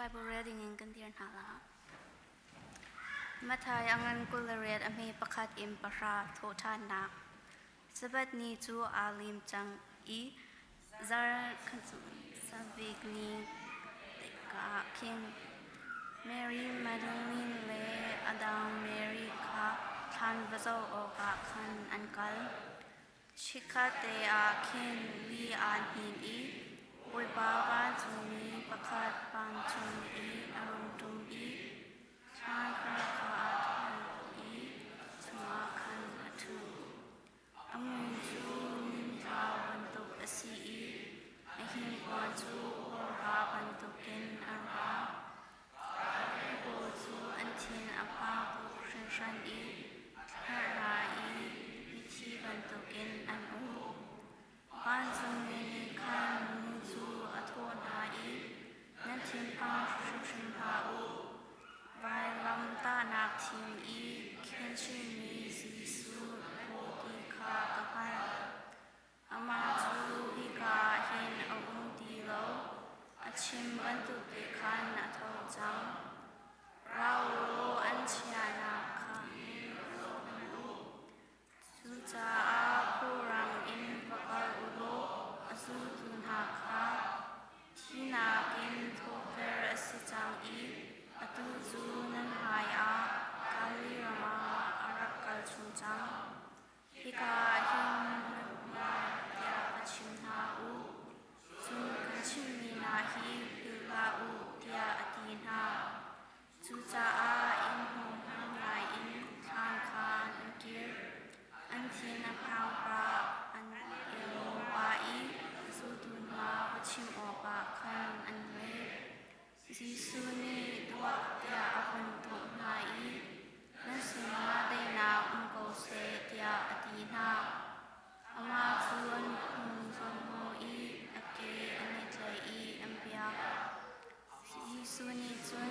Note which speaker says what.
Speaker 1: Bible rel dingin kan dir hna la. Matthai a ngan 28 a hme pakhat in pahra thawhṭhannak. Sabbath ni cu aa lim cang i zarh ni tikah khin Mary Magdalene le a dang Mary kha thlan va zoh awkah khan an kal. Chikkhatte ah khin li aa hnin i Bawipa vancungmi pakhat vancung i a rung ṭum i thlankhar kha aa thawh i chungah khan a ṭhu. A mui cu nimtlau bantuk a si i a hingkuan cu hawrha bantukin a ra. An paw cu an thin a phang tuk hringhran i thlarhla i mithi bantukin an um. Vancungmi nih khan nu cu a thawh hna i, Nan thinphang hrimhrim hlah u. Vailamtahnak thing i khenhchihmi Jesuh kaw ti kha ka hngalh. Amah cu hika ah hin a um ti lo, a chim bantuk te khan a tho cang. Ra u law an chiahnak kha hin zohhmanh u. Cucaah khulrang in va kal u law a zultu hna kha, Thinak in thawhter a si cang i atu cu nan hmaiah Galilee ram ah a rak kal chung cang. Hika ah hin nan um lai tiah va chim hna u. Cun kan chimhmi hna hi philh hlah u tiah a ti hna. Cucaah inn hnu ngai in thlan kha an kir. An thin a phang pah, an i lawm pah i zultu hna va chim awkah khan an let. Jesuh nih duak tiah a hun thawh hna i, Nan sinah daihnak um ko seh, tiah a ti hna. Amah cu an hung zawnhnawh i a ke an i tlaih i an biak. Jesuh nih cun.